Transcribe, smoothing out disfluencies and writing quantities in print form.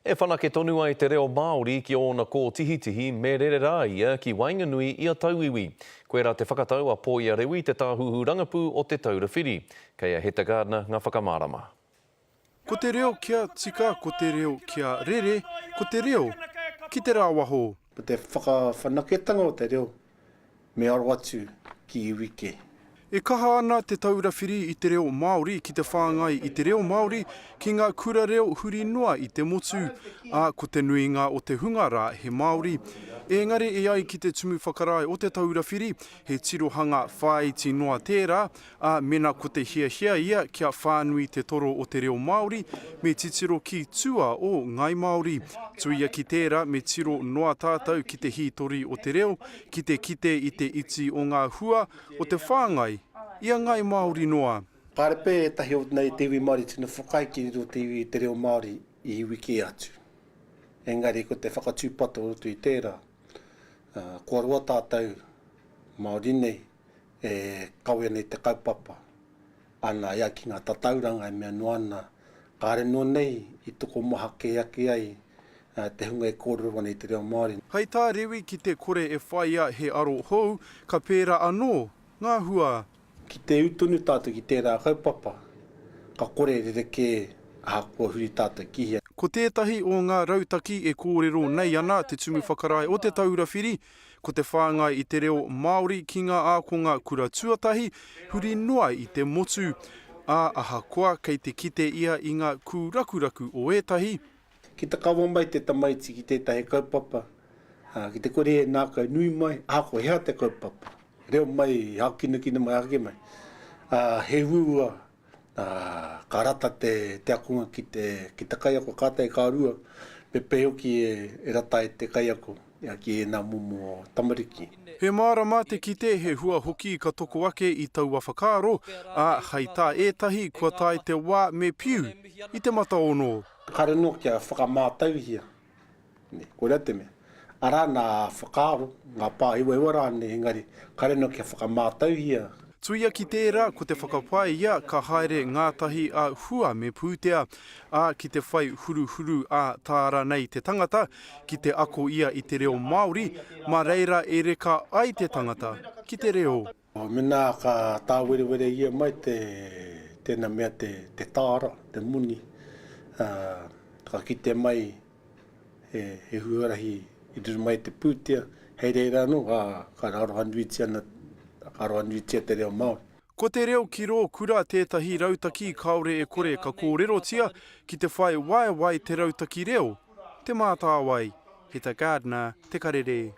E whanake tonu ai te reo Māori ki ōna kōtihitihi me rere rā ia ki waenganui i a tauiwi. Koirā te whakatau a Poia Rewi te tāhuhu rangapū o Te Taura Whiri. Kei a Heta Gardiner ngā whakamārama. Ko te reo kia tika, ko te reo kia rere, ko te reo ki te rāwaho. Ko te whakawhanaketanga o te reo me aro atu ki iwi kē. E kaha ana Te Taura Whiri i te Reo Māori ki te whāngai i te reo Māori ki ngā kura reo huri noa i te motu, ā, ko te nuinga o te hunga rā he Māori. Ēngari e ai ki te Tumu Whakarae o Te Taura Whiri, he tirohanga whāiti noa tērā, ā, mena ko te hiahia ia kia whānui te toro o te reo Māori, me titiro ki tua o Ngāi Māori. Tuia ki tērā, me tiro noa tātou ki te hītori o te reo, ki te kite i te iti o ngā hua o te whāngai i a Ngāi Māori noa. Kāre pea ētahi o nei te iwi Māori tino whakaae ki riro te iwi te reo Māori i iwi kē atu. Engari ko te whakatūpato o roto i tērā, kua roa tātou Māori nei e kawe ana i te kaupapa ana e ai ki ngā tatauranga e mea noa ana, kāre noa nei i tokomaha kē ake ai te hunga e kōrero ana i te reo Māori. Hei tā Rewi ki te kore e whaia he aro hou, ka pērā anō ngā hua. Ki te ū tonu tātou ki tērā kaupapa, ka kore e rerekē ahakoa huri tātou ki hea. Ko tētahi o ngā rautaki e kōrero nei ana te Tumu Whakarae o Te Taura Whiri, Ko te whāngai i te reo Māori ki ngā ākonga kura tuatahi huri noa i te motu, ā, ahakoa kei te kite ia i ngā kūrakuraku o ētahi, Ki te kawa mai te tamaiti ki tētahi kaupapa, ā, ki te kore e nākau nui mai, ahakoa he aha te kaupapa, reo mai, hākinakina mai, ake mai, ā, he uaua Ā, ka rata te, te akonga ki te, ki te kaiako, kātahi ka rua, me pēhea hoki e, e rata ai te kaiako ki ēnā momo tamariki. He mārama te kite he hua hoki ka toko ake i taua whakaaro, ā, hei tā ētahi kua tae te wā me piu i te mataono. Kāre noa kia whakamātauhia Nē, koirā te mea. Arā nā whakaaro, ngā pāhewahewa rānei, engari kāre noa kia whakamātauhia. Tuia ki tērā, ko te whakapae ia ka haere ngātahi a hua me pūtea, ā, ki te whai huruhuru ā-tāra nei te tangata, ki te ako ia i te reo Māori, mā reira e reka ai te tangata ki te reo. Mēnā ka tāwerewerehia mai te, tēnā mea te, te tāra, te moni, ā, ka kite mai he, he huarahi i riro mai te pūtea, hei reira anō ka, ka arohanuitia ana, ka arohanuitia te reo Māori. Ko te reo ki rō kura tētahi rautaki kāore e kore ka kōrerotia ki te whai waewae te rautaki reo, Te Mātāwai, Heta Gardiner, Te Karere.